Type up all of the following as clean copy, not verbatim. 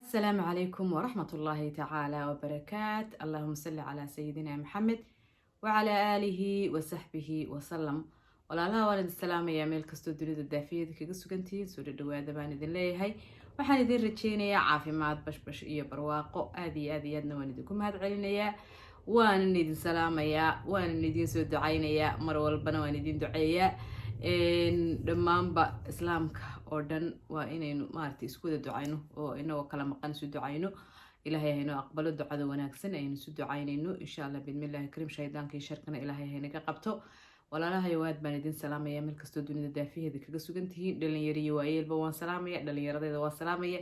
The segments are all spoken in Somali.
Asalaamu calaykum waraxmat ullaahi tacaala wabarakaat. Allahuma salli calaa sayidina Maxamed wacalaa aalihi wasaxbihi wasalam. Walaalaha, waan idin salaamayaa meel kastoo dunida daafiyada kaga sugantihiin. Soo dhadhawaada baan idin leeyahay. Waxaan idin rajeynayaa caafimaad, bashbash iyo barwaaqo. Aad iyo aad iyo aadna waan idinku mahad celinayaa, waanan idin salaamayaa, waanan idin soo ducaynayaa. Mar walbana waan idin duceeyaa. Dhammaanba islaamka oo dhan waa inaynu maaragtay isku wada ducayno oo inagoo kala maqan isu ducayno. Ilaahay haynoo aqbalo ducada wanaagsan aynu isu ducaynayno, insha Allah, biidnillahi kariim. Shaydaanka iyo sharkana Ilaahay haynaga qabto. Walaalahayo, aad baan idin salaamaya meel kastoo dunida daafiheeda kaga sugan tihiin. Dhalinyaro iyo waayeelba waan salaamaya. Dhalinyaradeeda waan salaamaya.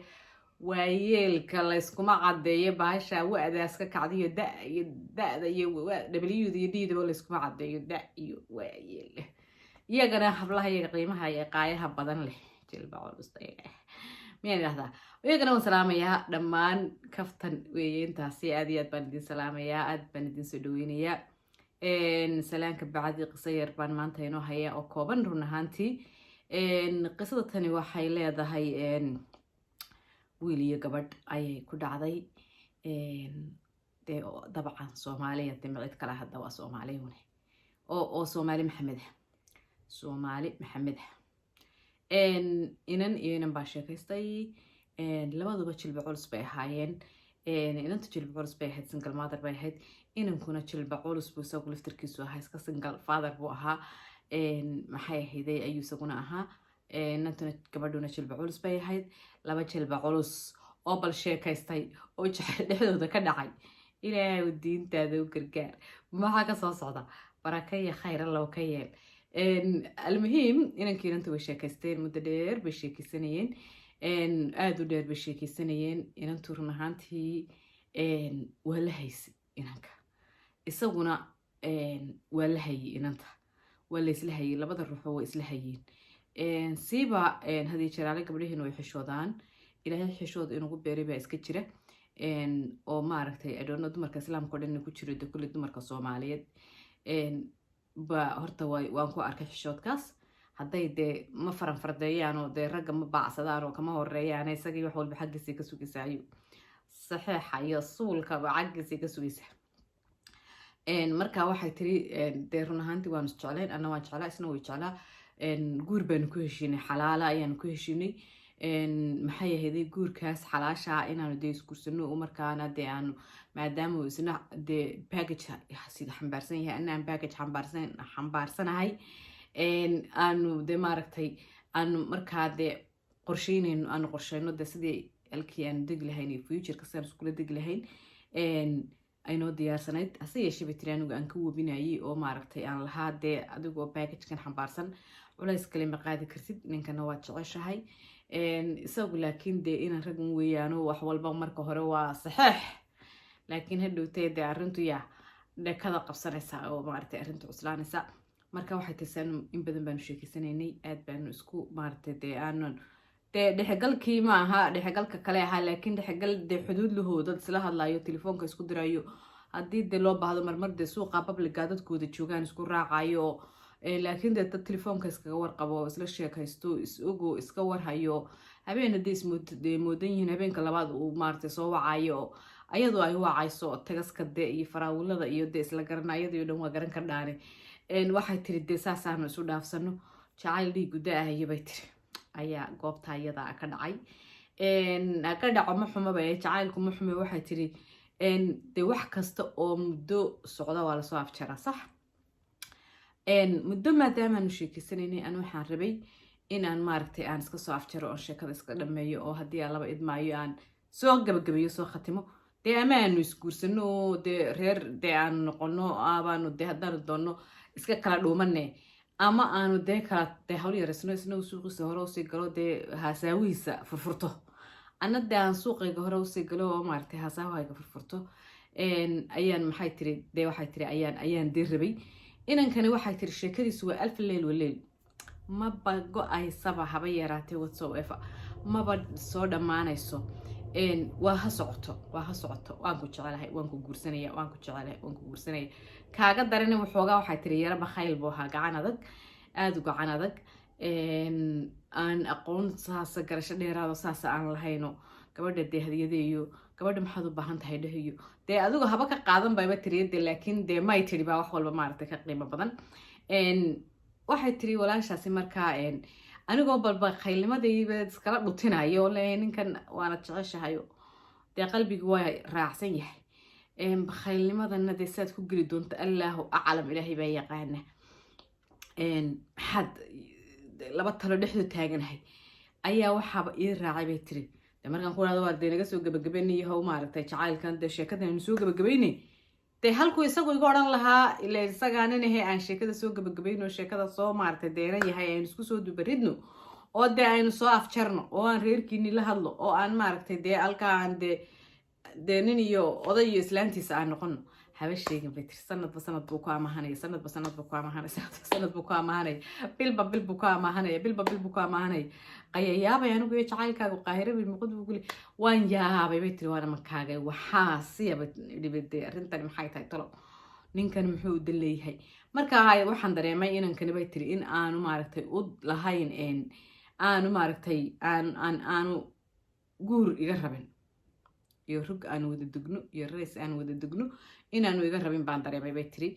Waayeelka layskuma cadeeyo bahasha wa'daas ka kacdiyo, da iyo da'da iyo w-da iyo d-daba layskuma cadeeyo, da iyo waayeel. Iyagana hablaha iyaga qiimaha iyo qaayaha badan leh, jilba culusta miyaan idhahdaa, iyagana waan salaamayaa dhammaan. Kaftan weeye intaasi. Aad iyo aad baan idin salaamayaa, aad baan idin soo dhaweynayaa. Salaanka bacdi, qiso yar baan maanta inoo haya oo kooban. Run ahaantii, qisada tani waxay leedahay wiil iyo gabadh ayay ku dhacday. Dee dabcan Soomaaliya, dee ma cid kale hadda, waa Soomaaliya oo Soomaali Maxamed ah, Soomaali Maxamed ah. Inan iyo inan baa sheekaystay. Labaduba jilba culus bay ahaayeen. Inantu jilba culus bay ahayd, single mother bay ahayd. Inankuna jilba culus buu isagu laftarkiisu ahaa, iska single father buu ahaa. Maxay ahayday ayuu isaguna ahaa. Inantuna, gabadhuna jilba culus bay ahayd. Laba jilba culus oo bal sheekaystay oo jecel dhexdooda ka dhacay. Ilaahu diintaada u gargaar. Maxaa ka soo socda? Baraka iyo khayr Allow ka yeel. Almuhiim, inankii inanta way sheekaysteen, muddo dheer bay sheekeysanayeen, aada u dheer bay sheekeysanayeen. Inantu run ahaantii waa la haysay inanka, isaguna waa la hayay inanta, waa la isla hayay. Labada ruuxo waa isla hayeen. Siiba hadii jeraale gabdhahiina way xishoodaan. Ilaahay xishood inugu beeray baa iska jira oo maaragtay adhoona dumarka islaamka o dhan ku jiro. De kulli dumarka Soomaaliyeed ba horta waan ku arkay xishoodkaas. Hadday dee ma faranfardeeyaan oo dee ragga ma baacsadaan oo kama horeeyaan. Isagii wax walba xaggiisii ka sugaysaayo, saxeexa iyo suulkaba xaggiisii ka sugaysaa. Marka waxay tiri, dee run ahaantii waanu isjeclayn, anna waan jeclaa, isna way jeclaa. Guur baanu ku heshiinay, xalaala ayaanu ku heshiinay. Maxay ahayday, guurkaas xalaasha inaanu dee isguursano. Markaana dee aanu, maadaama uu isna dee baggage sida xambaarsan yahay, anna aan baggage xambaarsanahay, aanu dee maaragtay aanu markaa dee qorsheynayno, aanu qorsheyno dee sidii halkii aanu degi lahayn iyo futureka sidaan iskula degi lahayn aynoo diyaarsanayd. Hase yeeshee, bay tiri, anigu aan ka webinayay oo maaragtay aan lahaa, dee adigoo baggagekan xambaarsan culays kale ma qaadi kartid, ninkana waad jeceshahay. Isagu laakiin dee inaan ragan weeyaano, wax walba marka hore waa saxeex, laakiin hadhowtee dee arrintu yaa dhakada qabsanaysaa oo maaragtay arrintu cuslaanaysa. Marka waxay tirsan, in badan baanu sheekeysanaynay, aad baanu isku maaragtay dee aanan dee dhexgalkii ma aha dhexgalka kale ahaa, laakiin dhexgal dee xuduud lahoo, dad isla hadlayo, telefoonka isku dirayo, haddii dee loo baahdo marmar dee suuqa publicga dadkooda joogaan isku raacayo. Laakiin dee dad telefoonka iskaga warqabo, isla sheekaysto, is ogo, iska warhayo, habeen haddii ismoodan yihiin, habeenka labaad uu maaragtay soo wacayo, ayadoo ay wacayso, tagaska dee iyo faraawilada iyo dee isla garanayadii o dhan waa garan kardhaane. Waxay tiri, dee saasaanu isu dhaafsano. Jacayl dhiigu da-ahayo, bay tiri, ayaa goobta iyadaa ka dhacay. Ka dhaco ma xumaba ee jacaylku ma xume. Waxay tiri, dee wax kasta oo muddo socda waa lasoo afjaraa, sax? Muddo maadaamaanu sheekeysanaynay, an waxaan rabay inaan maaragtay aan iska soo afjaro oon sheekada iska dhameeyo, oo haddii aan laba idmaayo aan soo gabagabeeyo, soo khatimo dee, ama aanu isguursano, dee reer dee aanu noqono, abaanu dee haddaanu doonno iska kala dhuumane, ama aanu dee kala dee hawl yareysno, isna uu suuqiisa hore usii galo, dee haasaawihiisa furfurto, anna dee aan suuqayga hore usii galo oo maaragtay haasaawahayga furfurto. Ayaan, maxay tiri, dee waxay tiri, ayaan dee rabay. Inankani, waxay tiri, sheekadiisu waa alfa leyl waleyl, maba go-aysaba haba yaraatee, whatsoever, maba soo dhammaanayso. Waa ha socoto, waa ha socoto. Waan ku jecelahay, waan ku guursanaya, waan ku jecelahay, waan ku guursanaya. Kaaga darana waxoogaa, waxay tiri, yaro bakhayl buu ahaa, gacan adag, aada u gacan adag, aan aqoon saasa, garasho dheeraado saasa aan lahayno. Gabadha dee hadiyadeeyo, gabadha maxaad u baahan tahay dhehiyo, dee adigu haba ka qaadan bayba tiri de, laakiin dee may tiri baa wax walba maaragtay ka qiimo badan. Waxay tiri walaashaasi markaa, anigoo balba khaylnimadayba iskala dhutinayo le, ninkan waana jeceshahayo, dee qalbigi waa raacsan yahay, bakhaylnimadana dee siaad ku geli doonto Allaahu aclam, Ilaahay baa yaqaana. Maxaad laba talo dhexdu taaganahay ayaa waxaaba ii raacay bay tiri, de markaan ku dhahdo, waar dee naga soo gebagabaynayahow maaragtay jacaylkan, dee sheekadan aynu soo gebagabaynay, dee halkuu isagu iga odhan lahaa, ila isagaaninahe, aan sheekada soo gebagabayno, sheekada soo maaragtay deeran yahay, aynu isku soo dubaridno oo dee aynu soo afjarno oo aan reerkiini la hadlo oo aan maaragtay dee halkaa aan dee nin iyo oday iyo islaantiisa aan noqono, haba sheegin bay tiri. Sanadba sanad buu ku amahanaya, sanadba sanad buu ku amahanaya, sanadba sanad buu ku amahanaya, bilba bil buu ku amahanaya, bilba bil buu ku amahanaya. Qayayaabay anigu iyo jacaylkaagu Qaahira bil muqud buu kule. Waan yaabay bay tiri, waana makaagay, waxaa siyaba dhibade, arrintani maxay tahay talo, ninkan muxuu u dan leeyahay? Marka waxaan dareemay inankani bay tiri in aanu maaragtay u lahayn, aanu maaragtay aan aan aanu guur iga rabin iyo rug aan wada degno iyo rays aan wada degno inaanu iga rabin baan dareemay bay tiri.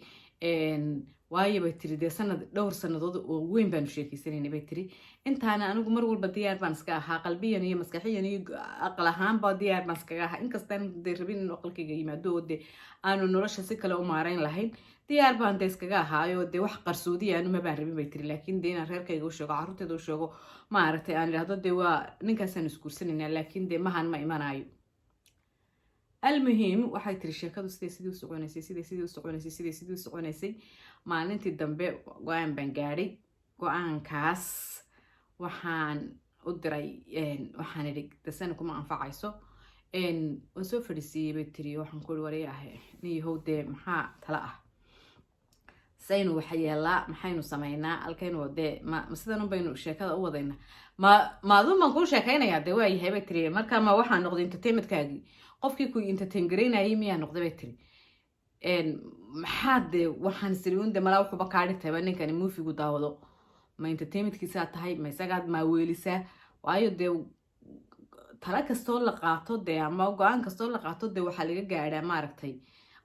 Waayo bay tiri, dee sanad, dhowr sanadood oo weyn baanu sheekeysanaynay bay tiri. Intaana anigu mar walba diyaar baan iska ahaa, qalbiyan iyo maskaxiyan iyo aqal ahaanba diyaar baan iskaga ahaa, inkastaan dee rabin inuu aqalkayga yimaado oo dee aanu nolosha si kale u maarayn lahayn, diyaar baan dee iskaga ahaayo. Dee wax qarsoodiya anu mabaan rabin bay tiri, laakiin dee inaan reerkayga u sheego, carruurteeda u sheego, maaragtay aan idhaahdo dee waa ninkaasaan isguursanaynaa, laakiin dee mahan ma imanaayo. Almuhiim, waxay tiri, sheekadu siday sidii u soconaysay, siday sidii u soconaysay, siday sidii u soconaysay, maalintii dambe go-aan baan gaadhay. Go-aankaas waxaan u diray, waxaan idhi dasana kuma anfacayso. Waan soo fadhiisiiyey bay tiri. Waxaan ku iri, warya ah nin yahow, dee maxaa tala ah, saynu waxa yeelaa, maxaynu sameynaa, halkaynu dee ma sidan baynu sheekada u wadaynaa, ma maadun baan kuu sheekaynayaa? Dee waa yahay bay tiri. Marka ma waxaan noqday entertainmentkaagii, qofkii ku entertain garaynayay miyaa noqday bay tiri. Maxaa dee waxaan isiri un de malaa wuxuuba kaa dhigtayba ninkani movie-gu daawado, ma entertainmentkiisaa tahay, ma isagaad maa weelisaa? Waayo dee tala kastoo la qaato dee ama go-aan kastoo la qaato dee waxaa laga gaadhaa maaragtay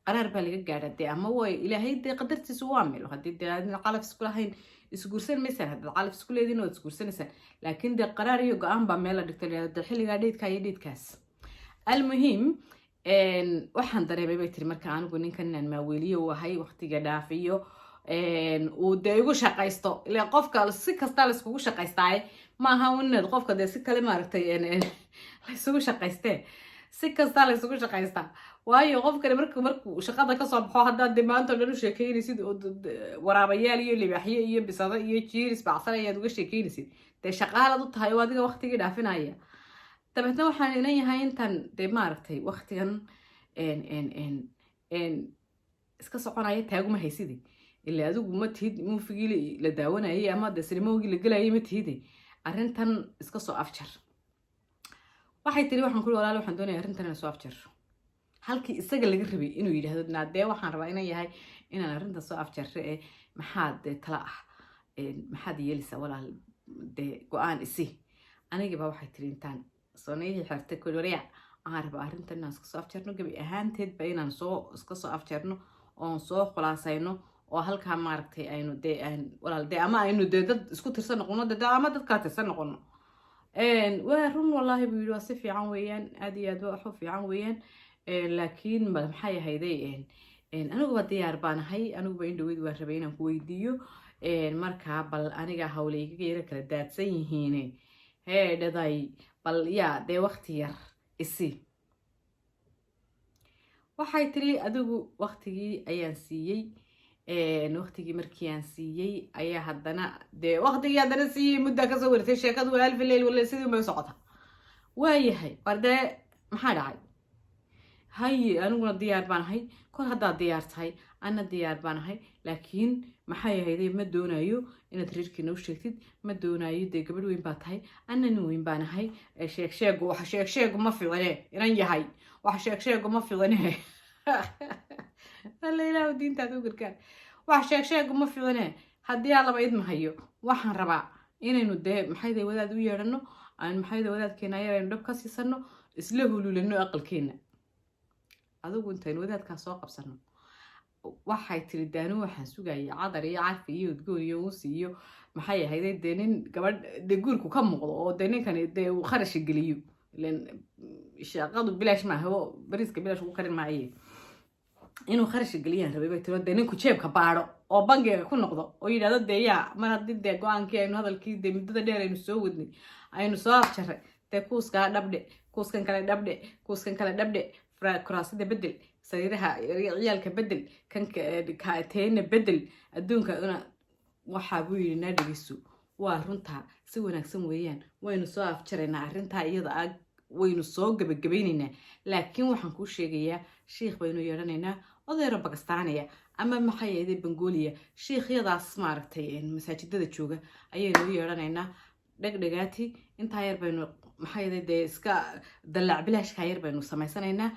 qaraar baa laga gaadhaa dee, ama way Ilaahay dee qadartiisu waa milo. Haddii dee aadna calaf isku lahayn, isguursan maysaan. Haddaad calaf isku leediin, waad isguursanaysaan, laakiin dee qaraar iyo go-aan baa meel la dhigta la dee xilligaa dheydka iyo dheydkaas. Almuhiim, waxaan dareemay bay tiri marka anigu ninkan inaan maaweeliyo u ahay, waqtiga dhaafiyo, uu dee igu shaqaysto. Ile qofka si kasta laiskugu shaqaystaaye, maaha inaad qofka dee si kale maaragtay laysugu shaqaystee, si kasta laysugu shaqaystaa. Waayo qofkani markuu shaqada kasoo baxo, haddaad dee maanta o dhan u sheekeynaysid oo waraabayaal iyo libaaxyo iyo bisado iyo jiiris bacsan ayaad uga sheekeynaysid, dee shaqaalaad u tahay oo adiga waqtigii dhaafinaya. Dabeetna waxaan inan yahay intaan dee maaragtay waqtigan iska soconaya taaguma haysidi, ila adigu ma tihid movie-gii la daawanayay ama dee sinimogii la gelayay ma tihidi, arrintan iska soo afjar. Waxay tiri, waxaan kuri, walaal, waxaan doonaya arrintan inaan soo afjaro. Halkii isaga laga rabay inuu yidhaahdo, naa dee waxaan rabaa inan yahay inaan arrintan soo afjarre, ee maxaad dee tala ah, maxaad yeelaysaa walaal, dee go-aan isi, anigaba waxay tiri intaan sooniyihii xirtay kuri, waryaa, waxaan rabaa arrintan inaan iska soo afjarno, gebi ahaanteedba inaan soo iska soo afjarno oon soo khulaasayno oo halkaa maaragtay aynu dee aan walaal dee ama aynu dee dad isku tirsan noqono dee ama dad kala tirsan noqono. Waa run wallaahi buu yidhi, waa si fiican weeyaan, aad iyo aad wax u fiican weeyaan, laakiin maxay ahayday, aniguba diyaar baan ahay, aniguba in dhaweyd waan rabay inaan ku weydiiyo. Markaa bal aniga hawle igaga yaro kala daadsan yihiin, hee dhaday, bal yaa dee waqti yar isi. Waxay tiri, adigu waqtigii ayaan siiyey. Waqtigii markii aan siiyey ayaa haddana dee waqtigii haddana siiyey, muddaa kasoo waritay, sheekadu waa alfi leyl wala sidii bay socota. Waayahay, war dee maxaa dhacay? Haye, aniguna diyaar baan ahay. Kol haddaad diyaar tahay, anna diyaar baan ahay, laakiin maxay ahayday, ma doonayo inaad reerkiina u sheegtid, ma doonayo. Dee gabadh weyn baa tahay, anna nin weyn baan ahay. Sheeg sheegu, wax sheeg sheegu ma ficine inan yahay, wax sheeg sheegu ma ficine. Alla Ilaahu diintaada u gargaar. Wax sheeg sheegu ma ficine. Haddii aan laba idmahayo, waxaan rabaa inaynu dee maxayday wadaad u yeedhano, aan maxayda wadaadkeena yar aynu dhab ka siisano. Isla hululano aqalkeenna adigu, intaynu wadaadkaa soo qabsano. Waxay tiri, daanu waxaan sugayay cadar iyo carfi iyo udgoon iyo uusi iyo maxay ahayde, dee nin gabadh dee guurku ka muuqdo oo dee ninkani dee uu kharasha geliyo. Ilan shaqadu bilaash maaha oo bariiska bilaash ugu karin maaye, inuu kharasha geliyaan rabay, bay tiri, oo dee ninku jeebka baadho oo bangiga ku noqdo oo yidhahdo, dee yaa mar haddii dee go-aankii aynu hadalkii dee muddada dheer aynu soo wadnay aynu soo afjarray, dee kuuskaa dhabdhe, kuuskan kale dhabdhe, kuuskan kale dhabdhe, kuraasida bedel, sariiraha ciyaalka bedel, kan teena bedel, adduunka una. Waxaa buu yidhi, naa dhegeyso, waa runtaa, si wanaagsan weeyaan, waynu soo afjaraynaa arrintaa iyada ah, waynu soo gebagabaynaynaa, laakiin waxaan kuu sheegayaa, shiikh baynu yeedhanaynaa, odeero Bakistaaniya ama maxay ahayde Bengooliya, shiikhyadaas maaragtay masaajidada jooga ayaynu u yeedhanaynaa. Dhegdhegaati intaa yar baynu maxay ahayde dee iska dallaac bilaashkaa yar baynu samaysanaynaa,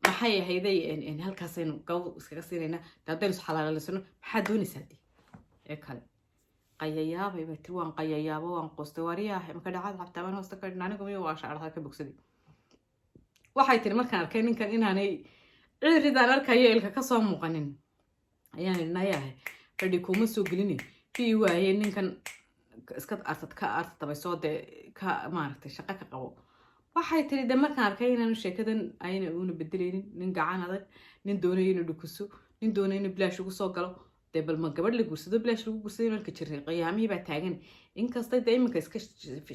maxay ahayday, halkaasaynu gaw iskaga siinaynaa. De haddaynu isxalaalisano, maxaa doonaysaa dee ee kale? Qayayaabay, bay tiri, waan qayayaabo, waan qoostay. Waariyaahe, maka dhacaad cabtaa baan hoosta ka anigu miyo waa shaarada ka bogsaday. Waxay tiri, markaan arkay ninkan inaanay ciridaan arkayo ilka kasoo muuqanin, ayaan idhi, nayaahe, fadhi kuma soo gelini bii waaye, ninkan iska artad ka artatabaysoo dee ka maaragtay shaqo ka qabo. Waxay tiri, de markaan arkay inaanu sheekadan ayna uuna bedeleynin, nin gacan adag, nin doonayo inuu dhukuso, nin doonayo inuu bilaash ugu soo galo, dee bal ma gabadh la guursado bilaash lagu guursaday marka jiray, qiyaamihii baa taagan. Inkasta dee iminka iska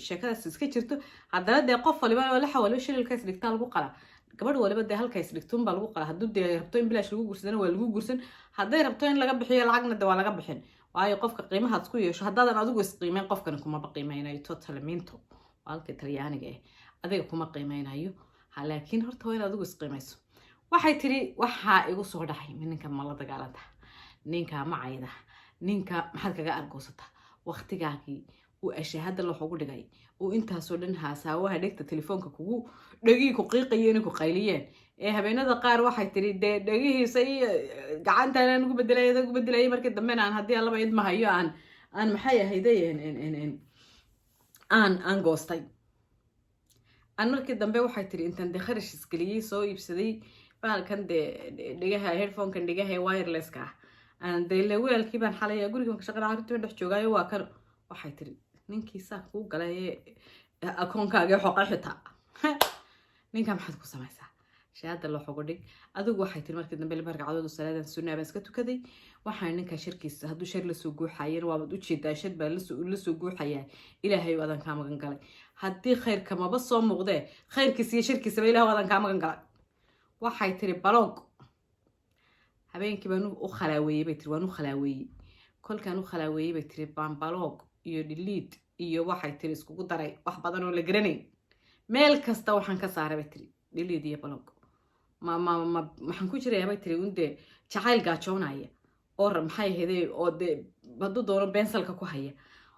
sheekadaas iska jirto, haddana dee qof waliba laxa waliba shililka is dhigtaa lagu qalaa, gabadh waliba dee halka is dhigtuun baa lagu qalaa. Hadduu dee rabto in bilaash lagu guursadana waa lagu guursan, hadday rabto in laga bixiyo lacagna de waa laga bixin. Waayo, qofka qiimahaad isku yeesho, haddaadan adigu isqiimeyn, qofkani kumaba qiimeynayo. Total minto waa halka Talyaaniga eh, adiga kuma qiimeynayo, laakiin horta waa in adigu isqiimayso. Waxay tiri, waxaa igu soo dhacay, ninka ma la dagaalanta? Ninka ma cayda? Ninka maxaad kaga argoosataa? Waqtigaagii uu ashaahada looxugu dhigay, uu intaasoo dhan haasaawaha dhegta telefoonka kugu dhegihii ku qiiqayeen, ku qayliyeen ee habeenada qaar, waxay tiri, dee dhegihiisa iyo gacantaan aan ugu bedelay ugu bedelayay, markii dambena aan haddii allaba idma hayo aan maxay ahayday aan goostay aan markii dambe. Waxay tiri, intaan dee kharash isgeliyey, soo iibsaday bahalkan dee dhegaha, headphonekan dhegaha ee wirelesska ah, aan dee le weelkii baan xalaya, guriga ka shaqana, carruurtii baan dhex joogaayo, waa kan. Waxay tiri, ninkii saa kuu galay ee akoonkaagii xoqay xitaa, ninkaa maxaad ku samaysaa? Shahaada loo xogo dhig adigu. Waxay tiri, markii dambe 2 ragcadood oo salaadan sunnaa baan iska tukaday. Waxaan ninkaa sharkiisa, hadduu shar lasoo guuxayana, waabaad ujeedaa, shar baa lasoo guuxayaa, Ilaahay adan kaa magan galay. Haddii khayrka maba soo muuqdee, khayrkiisa iyo sharkiisaba Ilaah adan kaa magan galay. Waxay tiri, block habeenkii baan u khalaaweeyey, bay tiri, waan u khalaaweeyey. Kolkaan u khalaaweeyey, bay tiri, baan block iyo delete iyo, waxay tiri, iskugu daray wax badan oo la garanayn. Meel kasta waxaan ka saaray, bay tiri, delete iyo block. Ma maxaan ku jirayaa, bay tiri, un dee jacayl gaajoonaya oo maxay ahayde, oo dee hadduu doono bensalka ku haya,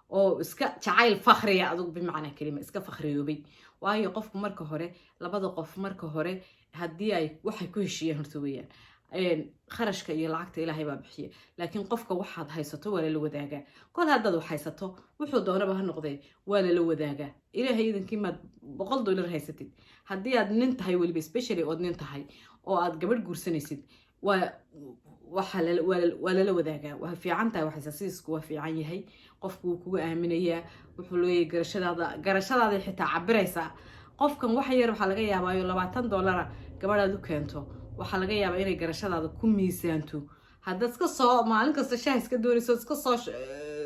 oo iska jacayl fakriya adugu, bimacnaa kelima iska fakhriyoobay. Waayo, qofku marka hore, labada qof marka hore haddii ay waxay ku heshiiyeen horta weeyaan, kharashka iyo lacagta Ilaahay baa bixiya, laakiin qofka waxaad haysato waa lala wadaagaa. Kol haddaad wax haysato, wuxuu doonaba ha noqdee, waa lala wadaagaa. Ilaahay idankii maad $100 haysatid, haddii aad nin tahay weliba, especially ood nin tahay oo aad gabadh guursanaysid, waa waxaa waa lala wadaagaa. Waa fiican tahay, waxaysasiisku waa fiican yahay. Qofku wuu kugu aaminayaa, wuxuu leeyahay garashadaada, garashadaada xitaa cabiraysaa. Qofkan waxa yar waxaa laga yaabaayo $20 gabadhaad u keento, waxaa laga yaabaa inay garashadaada ku miisaanto. Haddaad iska soo maalin kasta shaah iska doonayso,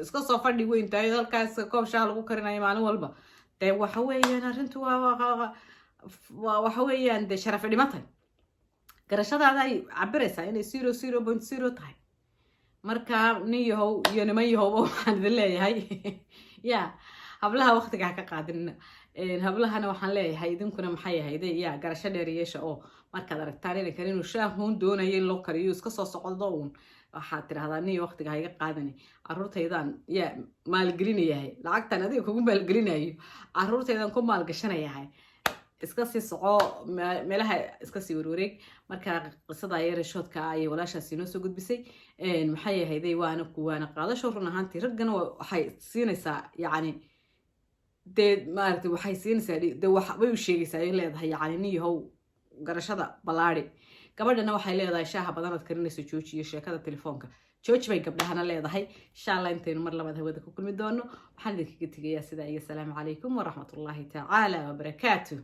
iska soo fadhi weyn tahay, halkaas koob shaah lagu karinayo maalin walba, dee waxa weeyaan arrintu waa waxa weeyaan dee sharafi dhimatay. Garashadaada ay cabiraysaa inay 00.0 tahay. Marka nin yahow iyo niman yahowba, waxaan idin leeyahay, ya hablaha waqtiga ha ka qaadinina. Hablahana waxaan leeyahay, idinkuna maxay ahayde, ya garasho dheer yeesha, oo markaad aragtaan inankan inuu shaahuun doonayo in loo kariyo, iska soo socdo uun, waxaad tidhahdaa, niyo, waqtiga ha iga qaadani, carruurtaydan ya maalgelinayahay, lacagtan adiga kugu maalgelinayo carruurtaydan ku maalgashanayahay, iska sii soco, meelaha iska sii warwareeg. Marka qisada yare shoodka ayay walaashaasi inoo soo gudbisay, maxay ahayday, waana kuwaana qaadasho. Run ahaantii raggana waxay siinaysaa yacni Dee maaragtay, waxay siinaysaa, dee way u sheegaysaa, ay leedahay, yacni, nin yahow, garashada ballaadi. Gabadhana waxay leedahay, shaaha badanaad karinayso jooji iyo sheekada telefoonka jooji, bay gabdhahana leedahay. Insha Allah, intaynu mar labaad hawada ku kulmi doono, waxaan idinkaga tegayaa sidaa iyo asalaamu calaykum waraxmatullaahi tacaala wabarakaatu.